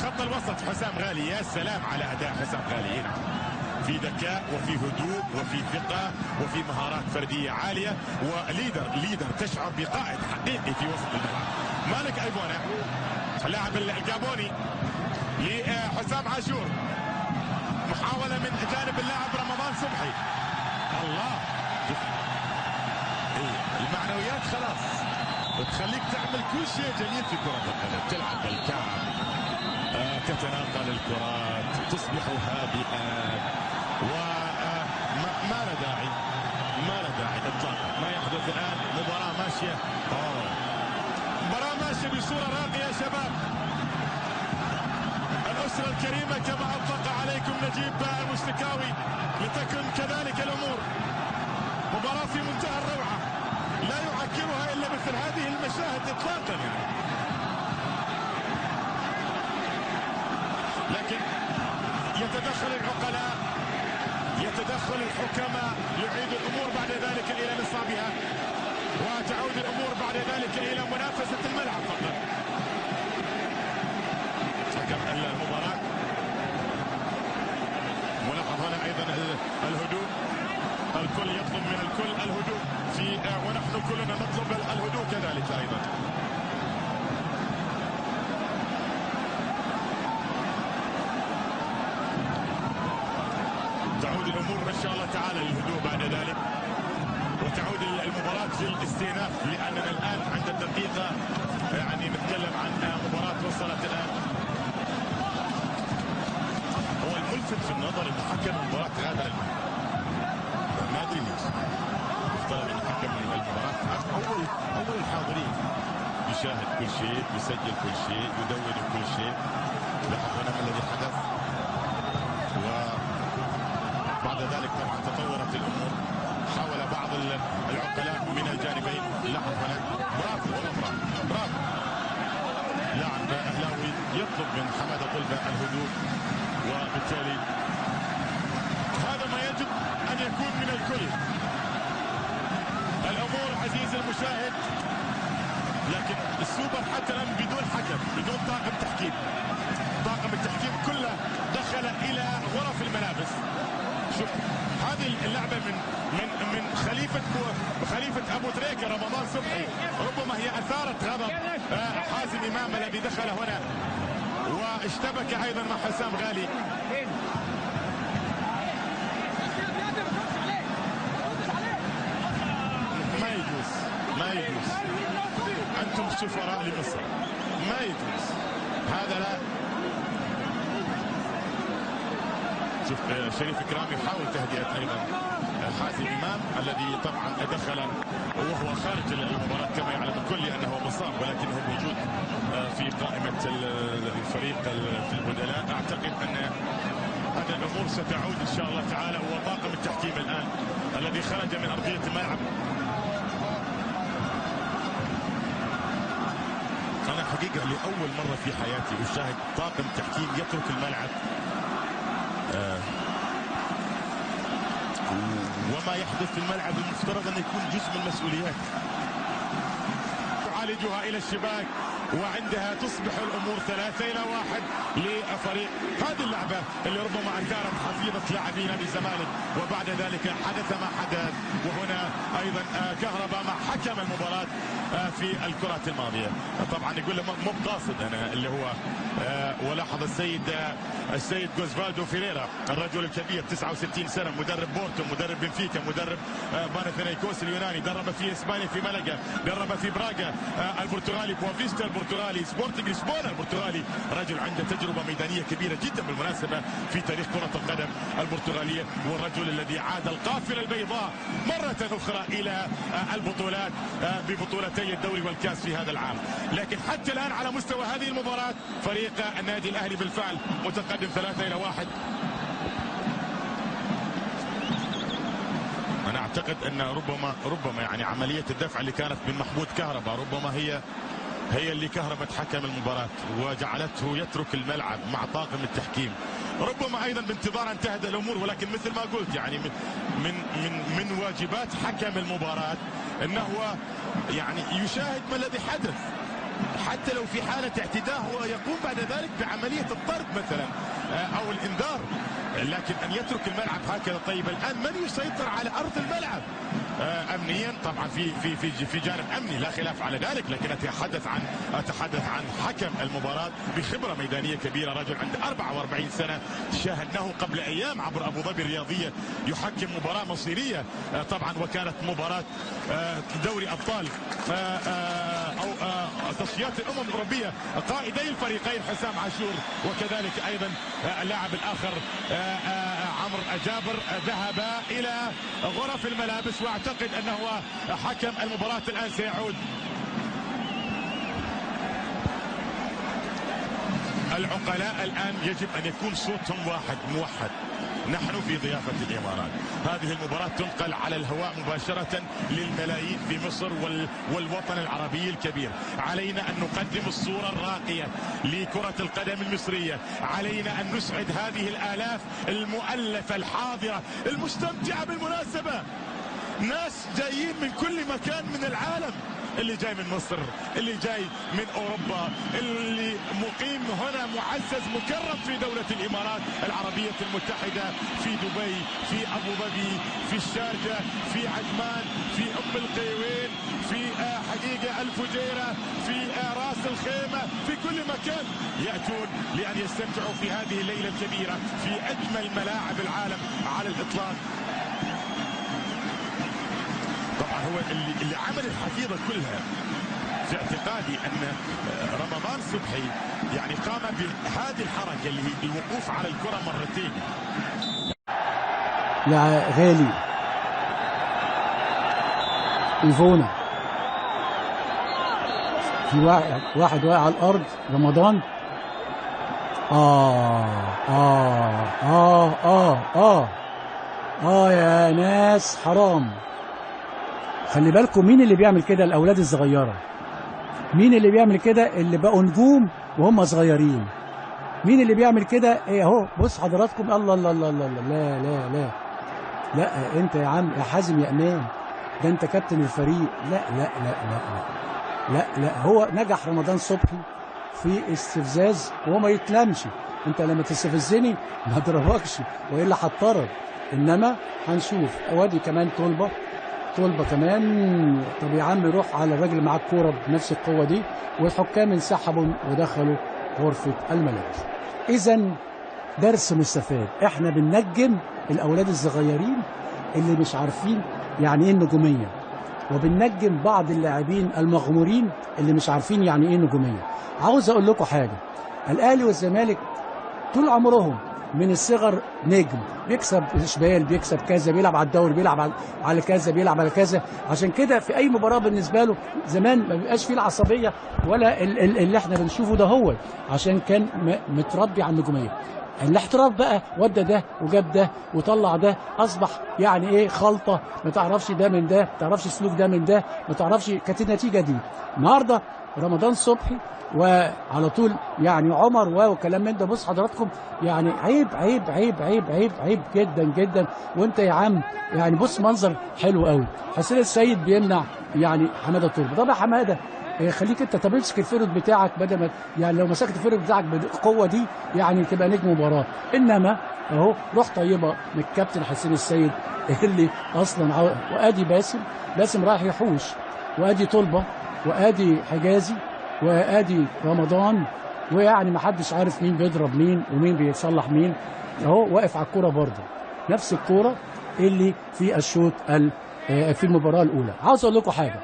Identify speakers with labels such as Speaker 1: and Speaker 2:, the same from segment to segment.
Speaker 1: خط الوسط حسام غالي. يا سلام على أداء حسام غالي هنا، في ذكاء وفي هدوء وفي ثقة وفي مهارات فردية عالية، و leader leader، تشعر بقائد حقيقي في وسط الملعب. مالك ايفونا اللاعب الجابوني لحسام عاشور، محاولة من جانب اللاعب رمضان صبحي. الله، المعنويات خلاص بتخليك تعمل كل شيء جميل في كرة القدم، تلعب بالكعب، تتناقل الكرات، تصبح هادئة، وما له داعي، ما له داعي اطلاقا ما يحدث الان. مباراة ماشية، مباراة ماشية بصورة راقية يا شباب. الأسرة الكريمة كما أطلق عليكم نجيب المستكاوي، لتكن كذلك الأمور. مباراة في منتهى الروعة، لا يعكرها إلا مثل هذه المشاهد إطلاقا يعني. لكن يتدخل العقلاء، يتدخل الحكماء، يعيد الأمور بعد ذلك إلى نصابها، وتعود الأمور بعد ذلك إلى منافسة الملعب فقط. حكم المباراة، ملاحظ هنا أيضا الهدوء، الكل يطلب من الكل الهدوء في، ونحن كلنا نطلب الهدوء كذلك أيضا. تعود الأمور إن شاء الله تعالى للهدوء بعد ذلك، وتعود المباراة للاستئناف، لأننا الآن عند الدقيقة يعني نتكلم عن مباراة وصلت الآن. هو الملفت في النظر أن حكم المباراة غادر الملعب، ما أدري ليش. يفترض أن حكم المباراة أول الحاضرين، يشاهد كل شيء، يسجل كل شيء، يدون كل شيء. لاحظ هنا ما الذي حدث، وبعد ذلك طبعا تطورت الأمور، حاول بعض العقلاء من الجانبين. لاحظ هنا، برافو والله، برافو برافو. لاعب أهلاوي يطلب من حمادة طلبة الهدوء، وبالتالي هذا ما يجب أن يكون من الكل. الأمور عزيزي المشاهد، لكن السوبر حتى الآن بدون حكم، بدون طاقم تحكيم. طاقم التحكيم كله دخل إلى غرف الملابس. شوف هذه اللعبة من من من خليفة أبو تريكة رمضان صبحي، ربما هي أثارت غضب حازم إمام الذي دخل هنا واشتبك أيضا مع حسام غالي. ما يجوز، ما يجوز، أنتم سفراء لمصر، ما يجوز هذا. لا، شوف شريف إكرام يحاول تهدئة أيضا حازم إمام الذي طبعا دخل وهو خارج المباراة كما يعلم الكل لأنه مصاب، ولكنه موجود في قائمة الفريق في البدلاء. أعتقد أن الأمور ستعود إن شاء الله تعالى. وطاقم التحكيم الآن الذي خرج من أرضية الملعب. أنا حقيقة لأول مرة في حياتي أشاهد طاقم تحكيم يترك الملعب، وما يحدث في الملعب المفترض أن يكون جزء من المسؤوليات. تعالجها إلى الشباك، وعندها تصبح الأمور 3-1 لفريق هذه اللعبة اللي ربما أثارت حفيظة لاعبي نادي الزمالك، وبعد ذلك حدث ما حدث. وهنا أيضا كهرباء مع حكم المباراة في الكرة الماضية، طبعا يقول له مو بقاصد أنا اللي هو. ولاحظ السيد جوزفالدو فيريرا الرجل الكبير، 69 سنة، مدرب بورتو، مدرب بنفيكا، مدرب باناثينايكوس اليوناني، درب في إسبانيا في ملقا، درب في براغا البرتغالي، بوافيستا البرتغالي، سبورتنج لشبونه البرتغالي. رجل عنده تجربة ميدانية كبيرة جدا بالمناسبة في تاريخ كرة القدم البرتغالية، والرجل الذي عاد القافلة البيضاء مرة أخرى إلى البطولات ببطولتي الدوري والكاس في هذا العام. لكن حتى الآن على مستوى هذه المباراة فريق النادي الأهلي بالفعل متقدم 3-1. أنا أعتقد أن ربما يعني عملية الدفع اللي كانت من محمود كهرباء ربما هي اللي كهربت حكم المباراة وجعلته يترك الملعب مع طاقم التحكيم. ربما أيضا بانتظار أن تهدأ الأمور، ولكن مثل ما قلت يعني من من من واجبات حكم المباراة أنه هو يعني يشاهد ما الذي حدث. حتى لو في حالة اعتداء هو يقوم بعد ذلك بعملية الطرد مثلا أو الإنذار، لكن أن يترك الملعب هكذا. طيب الآن من يسيطر على أرض الملعب؟ أمنيا طبعا في في في في جانب أمني لا خلاف على ذلك، لكن أتحدث عن حكم المباراة بخبرة ميدانية كبيرة، رجل عنده 44 سنة، شاهدناه قبل أيام عبر أبو ظبي الرياضية يحكم مباراة مصيرية طبعا، وكانت مباراة دوري أبطال أو تصفيات الأمم الأوروبية. قائدي الفريقين حسام عاشور وكذلك أيضا اللاعب الآخر عمرو جابر ذهب إلى غرف الملابس، وأعتقد أنه حكم المباراة الآن سيعود. العقلاء الآن يجب أن يكون صوتهم واحد موحد. نحن في ضيافة الإمارات، هذه المباراة تنقل على الهواء مباشرة للملايين في مصر والوطن العربي الكبير. علينا أن نقدم الصورة الراقية لكرة القدم المصرية، علينا أن نسعد هذه الآلاف المؤلفة الحاضرة المستمتعة. بالمناسبة ناس جايين من كل مكان من العالم، اللي جاي من مصر، اللي جاي من أوروبا، اللي مقيم هنا معزز مكرم في دولة الإمارات العربية المتحدة، في دبي، في أبو ظبي، في الشارجة، في عجمان، في أم القيوين، في حقيقة الفجيرة، في راس الخيمة، في كل مكان يأتون لأن يستمتعوا في هذه الليلة الكبيرة في أجمل ملاعب العالم على الإطلاق. طبعا هو اللي عمل الحفيظة كلها في اعتقادي أن رمضان صبحي يعني قام بهذه الحركة اللي هي الوقوف على الكرة مرتين.
Speaker 2: لا غالي إيفونا، في واحد واقع على الأرض، رمضان. آه آه آه آه آه آه يا ناس حرام. خلي بالكم مين اللي بيعمل كده؟ الأولاد الصغيرة. مين اللي بيعمل كده؟ اللي بقوا نجوم وهم صغيرين. مين اللي بيعمل كده؟ ايه اهو، بص حضراتكم، الله الله الله الله، لا لا لا لا، انت يا عم يا حازم يا امام، ده انت كابتن الفريق. لا لا لا لا لا لا لا، هو نجح رمضان صبحي في استفزاز وهو ما يتلمش. انت لما تستفزني ما اضربكش والا هتطرد، انما هنشوف. وادي كمان طلبه، طلبه كمان. طب يا عم روح على الراجل معاه الكورة بنفس القوة دي. والحكام انسحبوا ودخلوا غرفة الملابس. اذا درس مستفاد، احنا بننجم الاولاد الصغيرين اللي مش عارفين يعني ايه النجومية، وبننجم بعض اللاعبين المغمورين اللي مش عارفين يعني ايه نجوميه. عاوز اقول لكم حاجة، الاهلي والزمالك طول عمرهم من الصغر نجم، بيكسب اشبال، بيكسب كذا، بيلعب على الدوري، بيلعب على كذا، بيلعب على كذا. عشان كده في اي مباراة بالنسبة له زمان ما بيبقاش فيه العصبية ولا اللي احنا بنشوفه ده، هو عشان كان متربي على النجومية. الاحتراف بقى ودى ده وجاب ده وطلع ده، اصبح يعني ايه خلطه، ما تعرفش ده من ده، ما تعرفش سلوك ده من ده، ما تعرفش. كانت النتيجة دي النهارده رمضان صبحي وعلى طول يعني عمر وكلام من ده. بص حضراتكم يعني عيب عيب عيب عيب عيب عيب جدا جدا. وانت يا عم يعني بص منظر حلو قوي، حسين السيد بيمنع يعني حمادة طلبه. طب يا حمادة خليك انت، طب امسك ال forward بتاعك، بدل ما يعني لو مسكت ال forward بتاعك بالقوة دي يعني تبقى نجم مباراة. انما اهو روح طيبة من الكابتن حسين السيد اللي اصلا وادي باسم، باسم رايح يحوش، وادي طلبه، وادي حجازي، وادي رمضان، ويعني ما حدش عارف مين بيضرب مين ومين بيصلح مين. اهو واقف على الكورة برضه، نفس الكورة اللي في الشوط في المباراة الاولى. عاوز اقول لكم حاجة،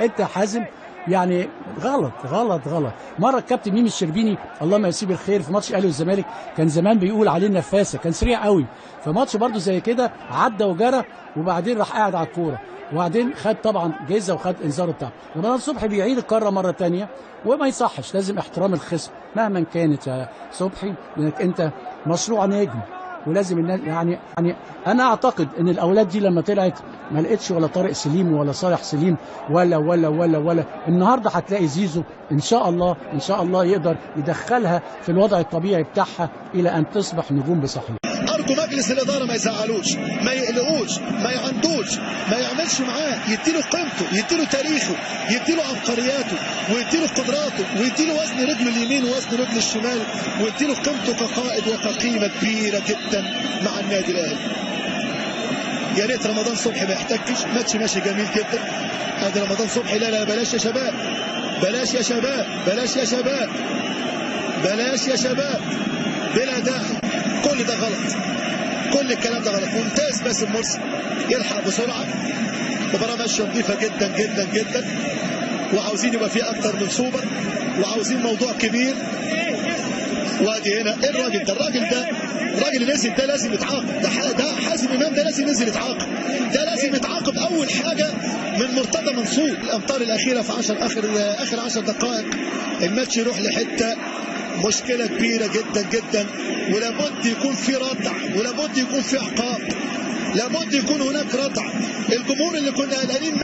Speaker 2: انت حازم يعني غلط غلط غلط. مرة الكابتن ميمي الشربيني الله ما يسيب الخير في ماتش الاهلي والزمالك كان زمان بيقول عليه النفاسه، كان سريع قوي. في ماتش برضه زي كده عدى وجرى وبعدين راح قاعد على الكورة، وبعدين خد طبعا جيزه وخد انذار بتاعه. رمضان صبحي بيعيد الكره مرة ثانية وما يصحش، لازم احترام الخصم مهما كانت يا صبحي، لانك انت مشروع نجم ولازم الناس يعني انا اعتقد ان الاولاد دي لما طلعت ما لقيتش ولا طارق سليم ولا صالح سليم ولا ولا ولا ولا. النهارده هتلاقي زيزو ان شاء الله، ان شاء الله يقدر يدخلها في الوضع الطبيعي بتاعها الى ان تصبح نجوم بصحيح.
Speaker 3: ارجو مجلس الادارة ما يزعلوش، ما يقلقوش، ما يعندوش، ما يعملش معاه، يديله قيمته، يديله تاريخه، يديله عبقرياته، ويديله قدراته، ويديله وزن رجله اليمين ووزن رجله الشمال، ويديله قيمته كقائد وكقيمه كبيرة جدا مع النادي الاهلي. يا ريت رمضان صبحي ما يحتكش، ماتش ماشي جميل جدا. ادي رمضان صبحي، لا لا بلاش يا شباب، بلاش يا شباب، بلاش يا شباب، بلاش يا شباب، بلا داعي، كل ده غلط، كل الكلام ده غلط. ممتاز باسم مرسي يلحق بسرعة، مباراة ماشية نظيفة جدا جدا جدا، وعاوزين يبقى فيه اكتر من سوبر، وعاوزين موضوع كبير. وادي هنا ايه الراجل ده؟ الراجل ده، الراجل اللي نزل ده لازم يتعاقب، ده حازم امام ده لازم ينزل يتعاقب، ده لازم يتعاقب اول حاجة من مرتضى منصور. الامطار الاخيرة في 10 اخر 10 دقائق الماتش يروح لحته مشكلة كبيرة جدا جدا، ولابد يكون في ردع، ولابد يكون في عقاب، لابد يكون هناك ردع. الجمهور اللي كنا قلقانين